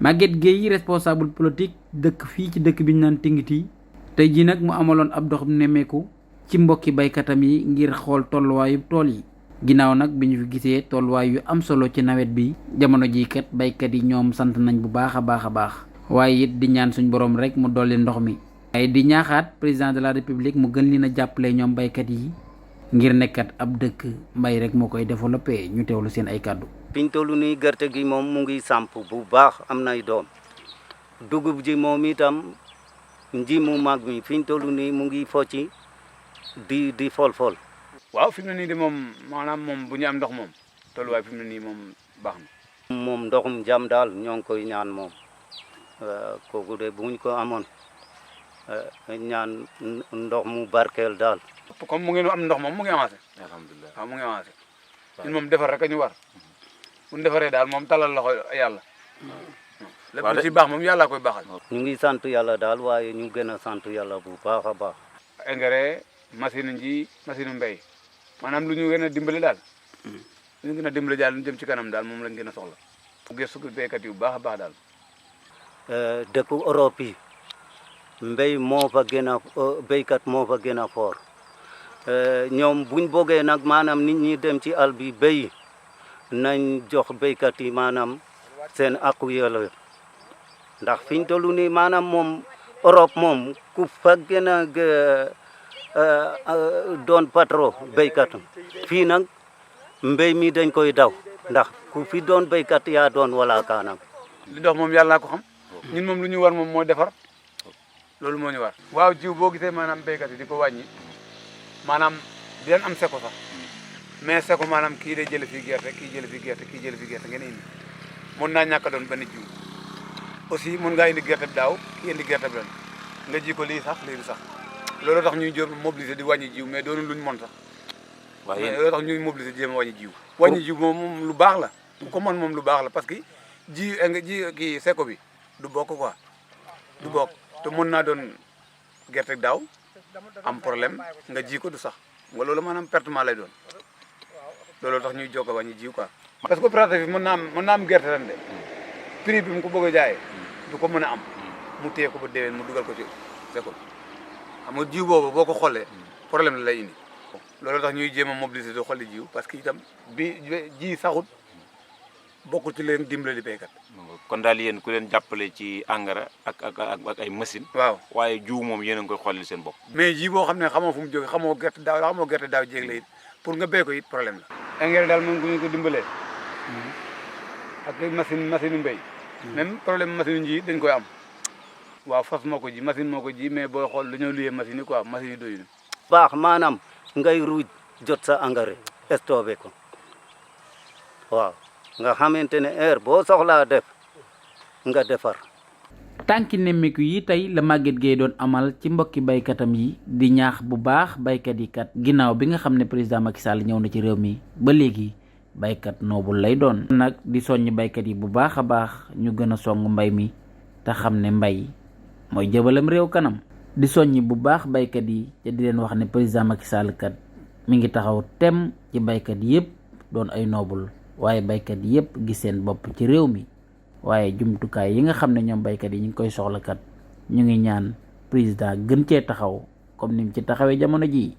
Maguette Gueye responsable politique dëkk fii ci dëkk bi ñu naan Tingiti tey ji nag mu amaloon ab dox nemmeeku ci mbokki baykatam yi ngir xool tolluwaayu tool yi ginnaaw nag bi ñu fi gisee tolluwaay yu am solo ci nawet bi jamono ji kat baykat yi ñoom sant nañ bu baax a baax waaye it di ñaan suñ borom rek mu dolli ndox mi ay di ñaaxaat président de la république mu gën leen a jàppale ñoom baykat yi ngir nekkat ab dëkk mbay rek moo koy développé ñu teewlu seen ay kàddu. fiñ tollu nii gerte gi moom mu ngi samp bu baax am nay doom dugub ji moom itam nji mu mag mi fiñ tollu nii mu ngi focci di fol waaw fi mu ne nii de moom maanaam moom bu ñu am ndox moom tolluwaay fi mu ne nii moom baax na. moom ndoxum jàmm daal ñoo ngi koy ñaan moom kooku de buñ ko amoon ñaan ndox mu barkeel daal. comme mu ngi am ndox moom mu ngi avancé. alhamdulilah waaw mu ngi avancé. ñun moom defar rek a ñu war. bu ñu defaree daal moom talal loxo yàlla. lépp lu ci baax moom yàlla koy baaxal. ñu ngi sant yàlla daal waaye ñu gën a sant yàlla bu baax a baax. engrais machine ji machine mbéy maanaam lu ñu gën a dimbali daal. lu ñu gën a dimbali daal lu jëm ci kanam daal moom lañ gën a soxla. gëstu béykat yi bu baax a baax daal. dëkku Europe yi mbéy moo fa gën a béykat moo fa gën a fort ñoom buñ bëggee nag maanaam nit ñi dem ci àll bi béy nañ jox béykat yi maanaam seen àqu yàlla ndax fiñ tollu nii maanaam moom Europe moom ku fa gën a doon patron béykat fii nag mbéy mi dañ koy daw ndax ku fi doon béykat yaa doon wala kaanam. li dox moom yàlla ko xam ñun moom lu ñu war moom moo defar loolu moo ñu war. waaw jiw boo gisee maanaam béykat yi di ko wàññi maanaam di leen am seko sax mais seko maanaam kii day jële fii gerte kii jële fii gerte kii jële fii gerte ngeen indi mun naa ñàkk a doon benn jiw aussi mun ngaa indi gerte bi daaw kii indi gerte bi ren nga ji ko lii sax lii du sax loolu tax ñuy jëm mobiliser di wàññi jiw mais doonu luñ mën sax. waaye loolu tax ñuy mobiliser di jéem a wàññi jiw. wàññi jiw moom lu baax la bu ko mën moom lu baax la parce que ji kii seko bi du bokk quoi du bokk te mën naa doon gerte daaw am problème nga ji ko du sax nga loolu maanaam pertement lay doon loolu tax ñuy jokk a wàññi jiw quoi. parce que coopérative bi mën naa am gerte ren de prix bi mu ko bëgg a jaayee du ko mën a am mu téye ko ba déwén mu dugal ko ci seko bi xam nga jiw boobu boo ko xoolee problème la lay indi loolu tax ñuy jéem a mobiliser di xolli jiw parce que itam bi ji saxut bokkul ci leen dimbali béykat. kon daal yéen ku leen jàppale ci engrais ak ay machine waaw waaye jiw moom yéen a ngi koy xollil seen bopp. mais ji boo xam ne xamoo fu mu jógee xamoo gerte daaw jéeg la it pour nga béy ko it problème la. engrais daal moom bu ñu ko dimbalee ak machine mbéy même problème machine ji dañ koy am waaw fas moo ko ji machine moo ko ji mais booy xool lu ñoo luyee machine yi quoi machine yi doyul. baax maanaam ngay ruuj jot sa engrais stocké ko waaw nga xamante ne heure boo soxlaa def nga defar. tànki nemmeeku yi tey la Maguette Gueye doon amal ci mbokki baykatam yi di ñaax bu baax baykat yi kat ginnaaw bi nga xam ne président Macky Sall ñëw na ci réew mi ba léegi baykat noobul lay doon. nag di soññ baykat yi bu baax a baax ñu gën a song mbay mi te xam ne mbay mooy jëbalam réew kanam. di soññ bu baax baykat yi te di leen wax ne président Macky Sall kat mi ngi taxaw tem ci baykat yépp doon ay noobul waaye baykat yépp gis seen bopp ci réew mi waaye jumtukaay yi nga xam ne ñoom baykat yi ñu ngi koy soxla kat ñu ngi ñaan président gën cee taxaw comme ni mu ci taxawee jamono ji